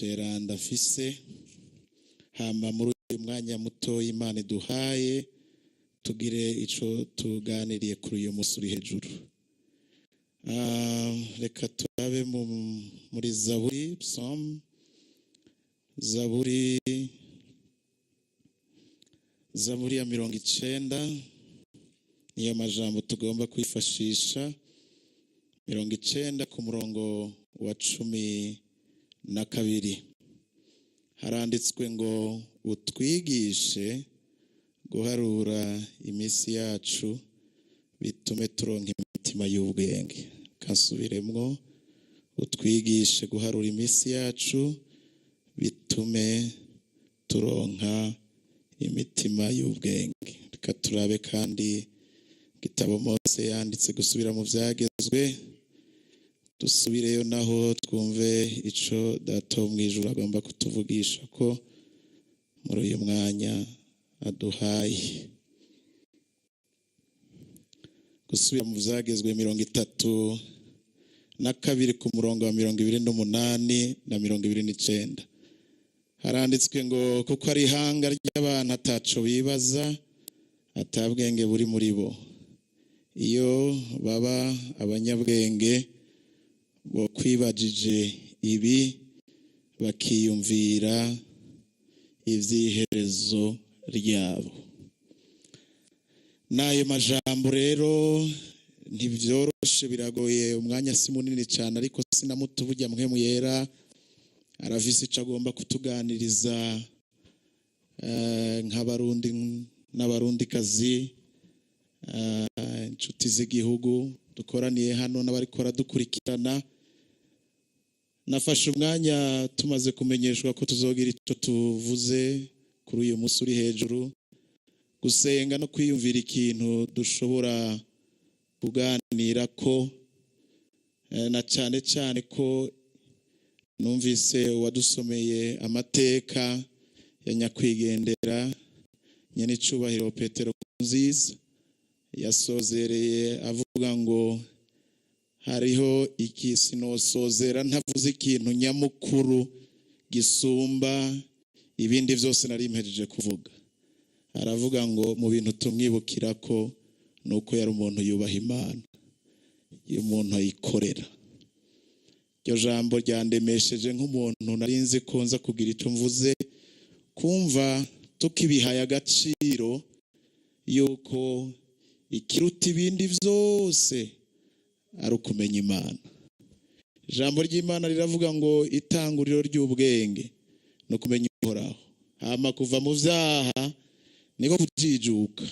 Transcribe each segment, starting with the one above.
Teranda afise hama muri uyu mwanya muto Imana iduhaye tugire ico tuganiriye kuri uyu munsi uri hejuru. Reka turabe muri Zaburi, Psalm, Zaburi ya 90, niyo majambo tugomba kwifashisha, 90 ku murongo wa 12. Haranditswe ngo: "Utwigishe guharura iminsi yacu, bitume turonka imitima y'ubwenge." Kasubiremwo: "Utwigishe guharura iminsi yacu, bitume turonka imitima y'ubwenge." Reka turabe kandi igitabo Mose yanditse, gusubira mu vyagezwe, dusubireyo naho twumve ico Data wo mw'ijuru agomba kutuvugisha ko muri uyu mwanya aduhaye. Gusubira mu vyagezwe 32 ku murongo wa 28 na 29, haranditswe ngo: "Kuko ari ihanga ry'abantu ataco bibaza, atabwenge buri muri bo. Iyo baba abanyabwenge, bo kwibajije ibi, bakiyumvira ivy'iherezo ryabo." N'ayo majambo rero ntibyoroshe, biragoye, umwanya si munini cyane, ariko sinamuto. Burya Mpwemu Yera arafise ico agomba kutuganiriza nk'Abarundi n'Abarundikazi, inshuti z'igihugu dukoraniye hano n'abariko baradukurikirana. Nafashe umwanya tumaze kumenyeshwa ko tuzogira ico tuvuze kuri uyu munsi uri hejuru, gusenga no kwiyumvira ikintu dushobora kuganira ko, na cyane cyane ko numvise uwadusomeye amateka ya nyakwigendera nyenicubahiro Petero Nkurunziza yasozereye avuga ngo: "Hariho iki sinosozera ntavuze ikintu nyamukuru gisumba ibindi byose nari mpejeje kuvuga." Aravuga ngo mu bintu tumwibukira ko ni uko yari umuntu yubaha Imana, iyo umuntu ayikorera. Iryo jambo ryandemesheje nk'umuntu nari nzi ko nza kugira icyo mvuze, kumva tukibihaye agaciro yuko ikiruta ibindi byose ari ukumenya Imana. Ijambo ry'Imana riravuga ngo itanguriro ry'ubwenge ni ukumenya Uhoraho, hama kuva mu byaha niko kujijuka.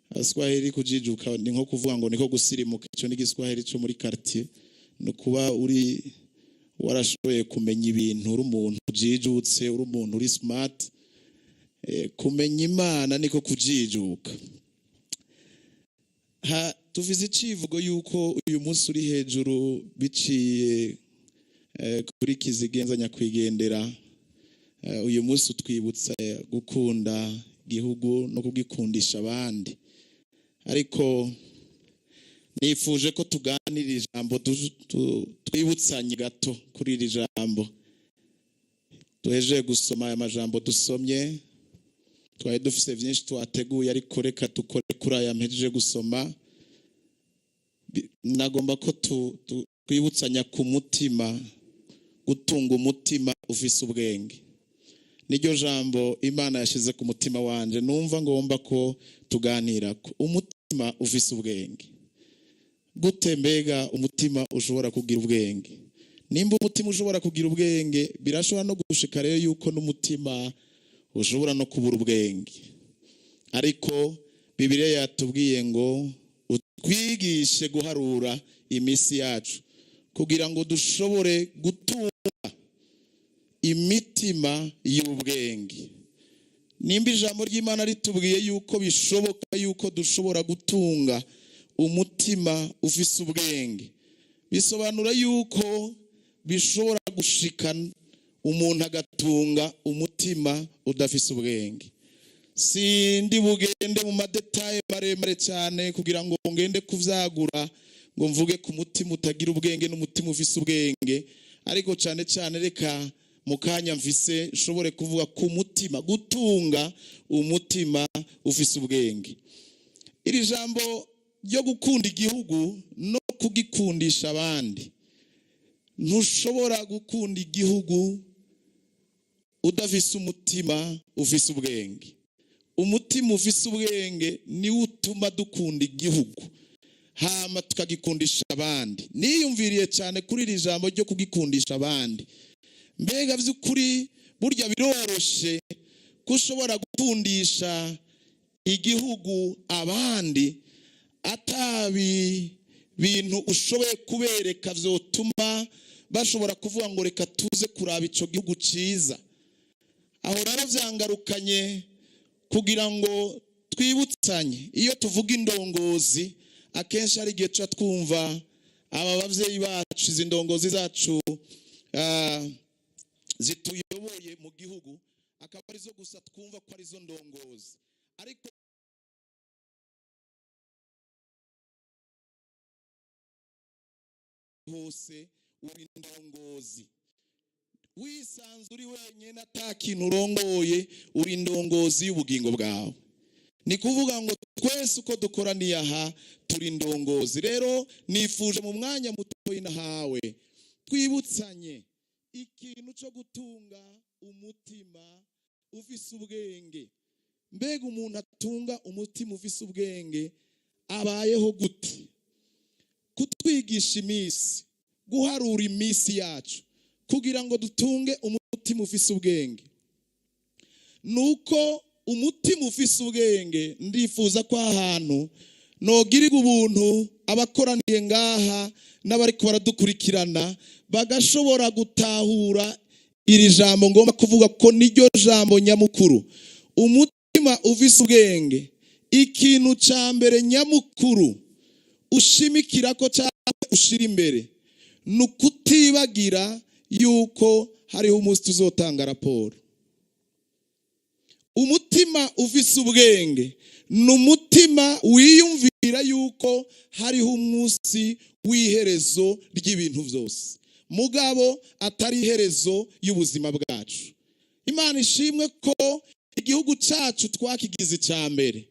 Aswahili kujijuka ni nko kuvuga ngo niko gusirimuka. Icyo ni Igiswahili cyo muri quartier, ni ukuba uri warashoboye kumenya ibintu, uri umuntu ujijutse, uri umuntu uri smart. Kumenya Imana niko kujijuka. Ha tuvize icivugo yuko uyu munsi uri hejuru biciye kuri kizigenza nyakwigendera. Uyu munsi utwibutsa gukunda igihugu no kugikundisha abandi, ariko nifuje ko tuganira ijambo, twibutsanye gato kuri iri jambo duhejeje gusoma. Aya majambo dusomye, twari dufise byinshi twateguye, ariko reka dukore kuri aya mpejeje gusoma. Nagomba ko twibutsanya ku mutima, gutunga umutima ufise ubwenge. Niryo jambo Imana yashyize ku mutima wanje, numva ngomba ko tuganira ko umutima ufise ubwenge. Gute mbega umutima ushobora kugira ubwenge? Nimba umutima ushobora kugira ubwenge, birashobora no gushika rero yuko n'umutima ushobora no kubura ubwenge. Ariko Bibiliya yatubwiye ngo: "Utwigishe guharura iminsi yacu, kugira ngo dushobore gutunga imitima y'ubwenge." Nimba ijambo ry'Imana ritubwiye yuko bishoboka yuko dushobora gutunga umutima ufise ubwenge, bisobanura yuko bishobora gushika umuntu agatunga umutima udafise ubwenge. Sindi bugende mu ma détails maremare cyane kugira ngo ngende kuvyagura, ngo mvuge ku mutima utagira ubwenge n'umutima ufise ubwenge, ariko cyane cyane reka Mu kanya mfise nshobore kuvuga ku mutima, gutunga umutima ufise ubwenge. Iri jambo ryo gukunda igihugu no kugikundisha abandi, ntushobora gukunda igihugu udafise umutima ufise ubwenge. Umutima ufise ubwenge niwo utuma dukunda igihugu, hama tukagikundisha abandi. Niyumviriye cyane kuri iri jambo ryo kugikundisha abandi. Mbega by'ukuri burya biroroshe ko ushobora gukundisha igihugu abandi atabi bintu ushoboye kubereka vyotuma bashobora kuvuga ngo reka tuze kuraba ico gihugu ciza? Aho rero vyangarukanye kugira ngo twibutsanye. Iyo tuvuga indongozi, akenshi hari igihe tuba twumva aba bavyeyi bacu, izi ndongozi zacu zituyoboye mu gihugu, akaba arizo gusa twumva ko arizo ndongozi. Ariko hose uri indongozi, wisanze uri wenyine ata kintu urongoye, uri indongozi y'ubugingo bwawe. Ni kuvuga ngo twese uko dukoraniye aha turi indongozi. Rero nifuje mu mwanya mutoyi nahawe twibutsanye ikintu cyo gutunga umutima ufise ubwenge. Mbega umuntu atunga umutima ufise ubwenge abayeho gute? Kutwigisha iminsi, guharura iminsi yacu kugira ngo dutunge umutima ufise ubwenge, nuko umutima ufise ubwenge, ndifuza ko ahantu nogirirwa ubuntu abakoraniye ngaha n'abariko baradukurikirana bagashobora gutahura iri jambo ngomba kuvuga, ko niryo jambo nyamukuru. Umutima ufise ubwenge, ikintu ca mbere nyamukuru ushimikira ko cyangwa ushira imbere ni ukutibagira yuko hariho umunsi tuzotanga raporo. Umutima ufise ubwenge ni umutima wiyumvira yuko hariho umunsi w'iherezo ry'ibintu byose, mugabo atari iherezo y'ubuzima bwacu. Imana ishimwe ko igihugu cyacu twakigize icya mbere.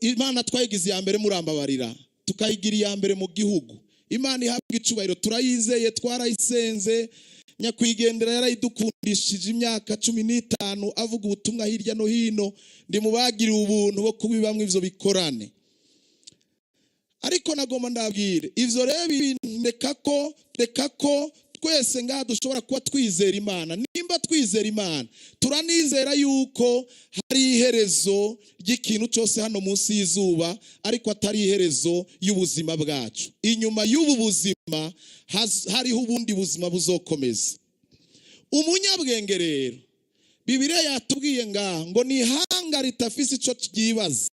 Imana twayigize iya mbere, murambabarira, tukayigira iya mbere mu gihugu. Imana ihabwa icubahiro, turayizeye, twarayisenze. Nyakwigendera yarayidukundishije imyaka 15 avuga ubutumwa hirya no hino. Ndi mu bagiriwe ubuntu bo kubibamwo ivyo bikorane. Ariko nagomba ndabwire ivyo rero bindeka ko, reka ko twese ngaha dushobora kuba twizera Imana. Nimba twizera Imana, turanizera yuko hari iherezo ry'ikintu cyose hano munsi y'izuba, ariko atari iherezo y'ubuzima bwacu. Inyuma y'ubu buzima hariho ubundi buzima buzokomeza. Umunyabwenge rero, Bibiliya yatubwiye ngaha ngo ni ihanga ritafise ico ryibaza,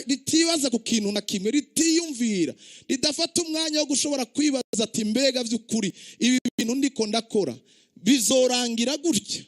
ritibaza ku kintu na kimwe, ritiyumvira, ridafata umwanya wo gushobora kwibaza ati mbega by'ukuri ibi bintu ndiko ndakora bizorangira gutya.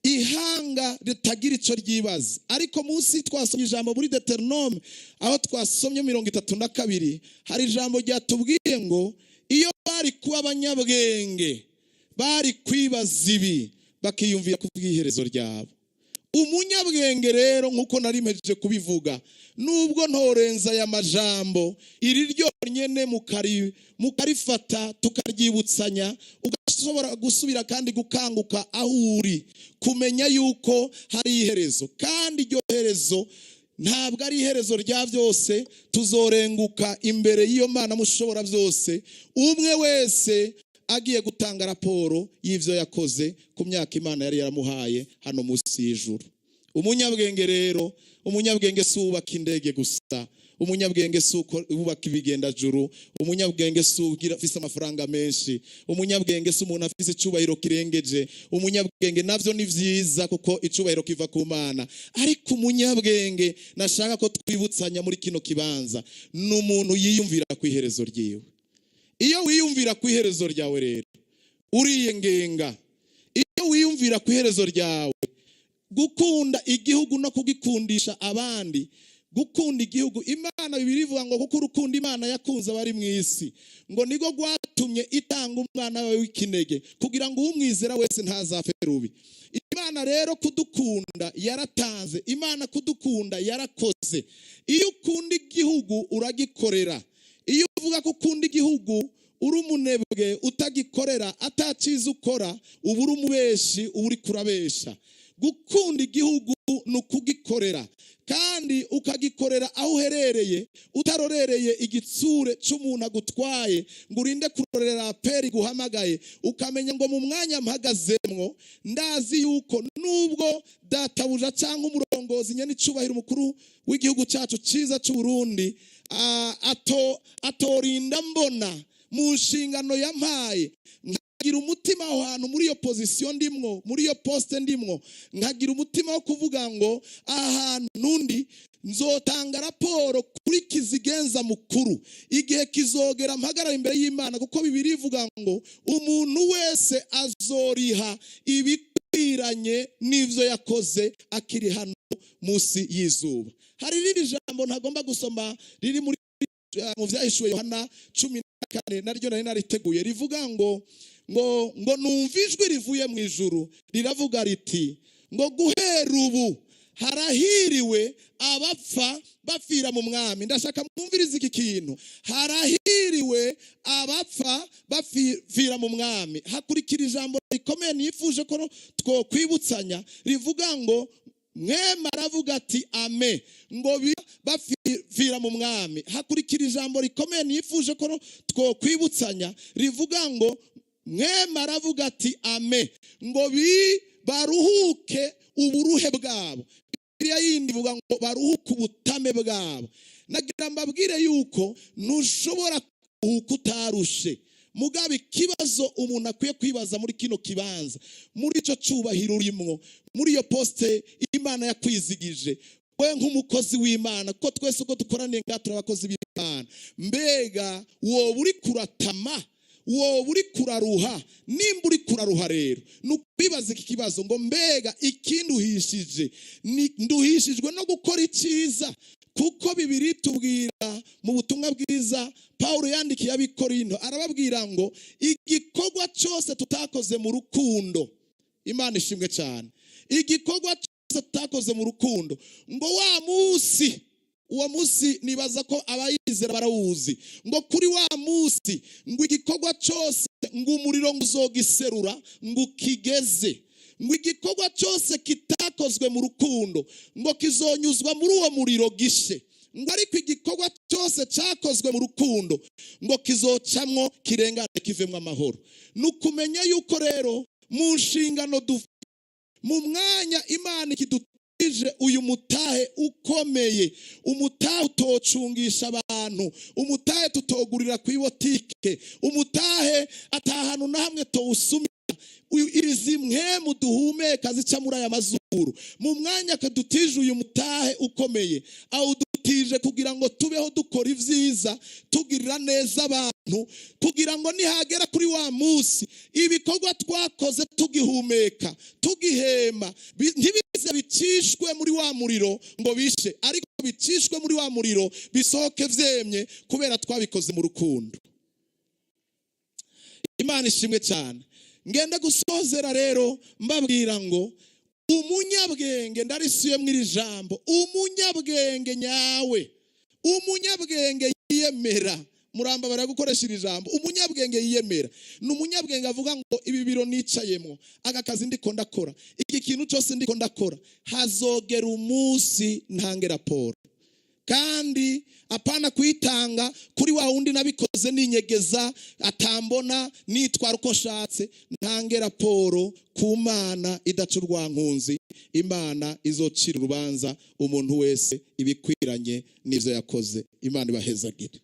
Ihanga ritagira ico ryibaza. Ariko munsi twasomye ijambo muri Deuteronome, aho twasomye 32, hari ijambo ryatubwiye ngo iyo bari kuba abanyabwenge bari kwibaza ibi, bakiyumvira ku bw'iherezo ryabo. Umunyabwenge rero, nkuko nari mpejeje kubivuga, nubwo ntorenza aya majambo, iri ryonyene mukarifata tukaryibutsanya, ugashobora gusubira kandi gukanguka aho uri, kumenya yuko hari iherezo, kandi iryo herezo ntabwo ari iherezo rya byose. Tuzorenguka imbere y'iyo Mana mushobora byose, umwe wese agiye gutanga raporo y'ivyo yakoze ku myaka Imana yari yaramuhaye hano munsi y'ijuru. Umunyabwenge rero, umunyabwenge si uwubaka indege gusa, umunyabwenge si uwubaka ibigendajuru, umunyabwenge si ugira afise amafaranga menshi, umunyabwenge si umuntu afise icubahiro kirengeje. Umunyabwenge navyo ni vyiza kuko icubahiro kiva ku Mana, ariko umunyabwenge nashaka ko twibutsanya muri kino kibanza ni umuntu yiyumvira ku iherezo ryiwe. Iyo wiyumvira ku iherezo ryawe rero uriyengenga. Iyo wiyumvira ku iherezo ryawe, gukunda igihugu no kugikundisha abandi Gukunda igihugu, Imana Bibiliya ivuga ngo kuko urukundo Imana yakunze abari mu isi, ngo niko rwatumye itanga umwana wawe w'ikinege kugira ngo umwizera wese ntazapfe rubi. Imana rero kudukunda yaratanze, Imana kudukunda yarakoze. Iyo ukunda igihugu uragikorera. Iyo uvuga ko ukunda igihugu uri umunebwe utagikorera, ataciza ukora, uba uri umubeshi, uba uri kurabesha. Gukunda igihugu ni ukugikorera, kandi ukagikorera aho uherereye, utarorereye igitsure c'umuntu agutwaye ngo urinde kurorera aperi guhamagaye, ukamenya ngo mu mwanya mpagazemwo ndazi yuko nubwo databuja cyangwa umurongozi nyene icubahiro umukuru w'igihugu cyacu ciza c'u Burundi atorinda mbona mu nshingano yampaye, nkagira umutima aho hantu muri iyo position ndimwo, muri iyo poste ndimwo, nkagira umutima wo kuvuga ngo ahantu ndi nzotanga raporo kuri kizigenza mukuru igihe kizogera mpagarara imbere y'Imana, kuko Bibiliya ivuga ngo umuntu wese azoriha ibikwiranye n'ivyo yakoze akiri hano munsi y'izuba. Hari irindi jambo ntagomba gusoma riri muri mu Vyahishuwe Yohana 14, naryo nari nariteguye, rivuga ngo ngo ngo numva ijwi rivuye mu ijuru riravuga riti ngo guhera ubu harahiriwe abapfa bapfira mu mwami. Ndashaka mwumvirize iki kintu, harahiriwe abapfa bapfira mu mwami. Hakurikira ijambo rikomeye nifuje ko twokwibutsanya rivuga ngo mwema aravuga ati ame, ngo bapfira mu mwami. Hakurikira ijambo rikomeye nifuje ko twokwibutsanya rivuga ngo mwema aravuga ati ame, ngo baruhuke uburuhe bwabo. Bibiliya yindi ivuga ngo baruhuke ubutame bwabo. Nagira mbabwire yuko ntushobora kuruhuka utarushe. Mugabe ikibazo umuntu akwiye kwibaza muri kino kibanza, muri ico cubahiro urimwo, muri iyo poste Imana yakwizigije we nk'umukozi w'Imana, kuko twese uko dukoraniye ngaha turi abakozi b'Imana, mbega wowe uri kuratama, wowe uri kuraruha? Nimba uri kuraruha rero ni ukwibaza iki kibazo ngo mbega ikinduhishije nduhishijwe no gukora icyiza? Kuko Bibiliya itubwira mu butumwa bwiza Paulo yandikiye ab'Ikorinto, arababwira ngo igikorwa cyose tutakoze mu rukundo, Imana ishimwe cyane, igikorwa cyose tutakoze mu rukundo, ngo wa munsi, uwo munsi nibaza ko abayizera barawuzi, ngo kuri wa munsi ngo igikorwa cyose ngo umuriro uzogiserura ngo ukigeze, ngo igikorwa cyose kitakozwe mu rukundo ngo kizonyuzwa muri uwo muriro gishe, ngo ariko igikorwa cyose cyakozwe mu rukundo ngo kizocamwo kirengane kivemwo amahoro. Nukumenya yuko rero mu nshingano mu mwanya Imana ikidutije uyu mutahe ukomeye, umutahe utocungisha abantu, umutahe tutogurira ku ibotike, umutahe atahanu na hamwe towusumira, izi mpwemu duhumeka zica muri aya mazuru. Mu mwanya kadutije uyu mutahe ukomeye, awudutije kugira ngo tubeho dukora ivyiza, tugirira neza abantu, kugira ngo nihagera kuri wa munsi ibikorwa twakoze tugihumeka tugihema ntibize bicishwe muri wa muriro ngo bishe, ariko bicishwe muri wa muriro bisohoke vyemye kubera twabikoze mu rukundo. Imana ishimwe cyane. Ngende gusozera rero mbabwira ngo umunyabwenge, ndarisuye mu iri jambo, umunyabwenge nyawe, umunyabwenge yiyemera, muramba baragukoresha iri jambo, umunyabwenge yiyemera ni umunyabwenge avuga ngo ibi biro nicayemo, aka kazi ndiko ndakora, iki kintu cyose ndiko ndakora, hazogera umunsi ntange raporo. Kandi apana kuyitanga kuri wa wundi nabikoze ninyegeza atambona nitwara uko nshatse, ntange raporo ku Mana idaca urwankunzi, Imana izocira urubanza umuntu wese ibikwiranye n'ivyo yakoze. Imana ibahezagire.